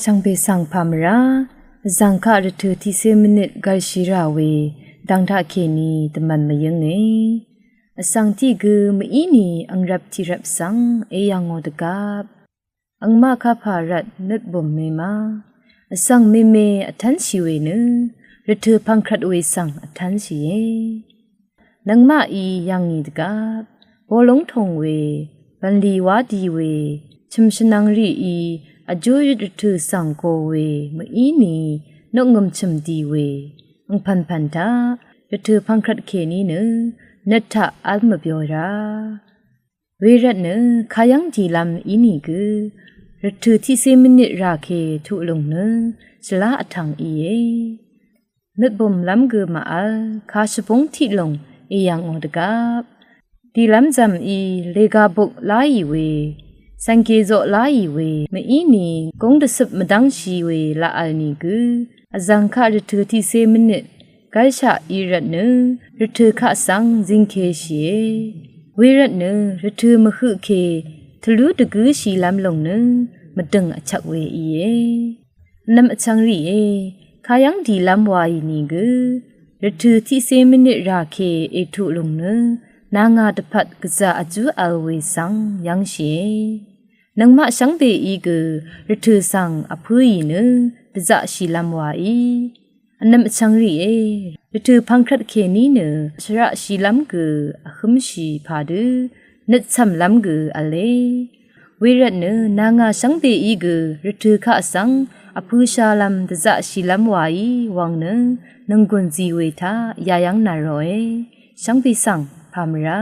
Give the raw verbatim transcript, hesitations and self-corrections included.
Vchv̀ngbè svng pà mvrá, vzv̀ng kaq rvtø̀ tiqsé mvnit gv̄l shì rà we dv̀ng taq kèní dvmv̀n mvyǿnge. Vsv̀ng tiq gø mvíni angrvp tiqrvp svng èyv̀ngò dvgvp, angmaq kapà rvt nøtbùm mèma, vsv̀ng mème vtv́nshì we nø rvtø̀ pv̀ngkrvt we svng vtv́nshìe. Nøngmaqí yv̀ngì dvgvp, bolúng tòng we, bv̀nlì wá di we, chø̀m shvnvng rìí vjú røt rvtø̀ svng go we mvíni noqngø̀m chø̀m di we, angpv̀npv̀n taq rvtø̀ pv̀ngkrvt kèní nø nøt taq v̄l mvbyo rá. Wervtnø kayv́ng dìlv́m ínìgø rvtø̀ tiqsé mvnit rà kè tuq lùng nø shvlá vtv̀ng íe. Nøtbùmlv́m gø màvl kashvbúng tiq lùng èyv̀ngò dvgvp, dìlv́m zv̀mí lèga buk láì we, cv̀ngke zoq láì we mvíni gúng dvcøp mvdv́ngshì we laq v̄l nìgø, vzv̀ng kaq rvtø̀ tiqsé mvnit gv́lshaq í rvtnø rvtø̀ kaq svng zingkeshìe. Wervtnø rvtø̀ mvhøq kè tvlú dvgǿshìlv́m lùng nø mvdø̀ng vchvk we íe. Vnvm vchvng rìé, kayv́ng dìlv́m wàì nìgø rvtø̀ tiqsé mvnit rà kè ètuq lùng nø nà ngà dvpvt gvzà vjú v̄l we svng yv́ngshìe. Nøngmaq shvngbeí gø rvtø̀ svng vpǿì nø dvzaqshìlv́m wàí. Vnvm vchvng rìé, rvtø̀ pv̀ngkrvt kèní nø shvraqshìlv́m gø vhǿmshì padø nøtcv̀mlv́m gø v̄le. Wervtnø nà ngà shvngbeí gø rvtø̀ kaq svng vpø̄shalv́m dvzaqshìlv́m wàí wvng nø nònggùn zì we taq yayv́ng nà ròe. Shvngbe svng pà mvrá.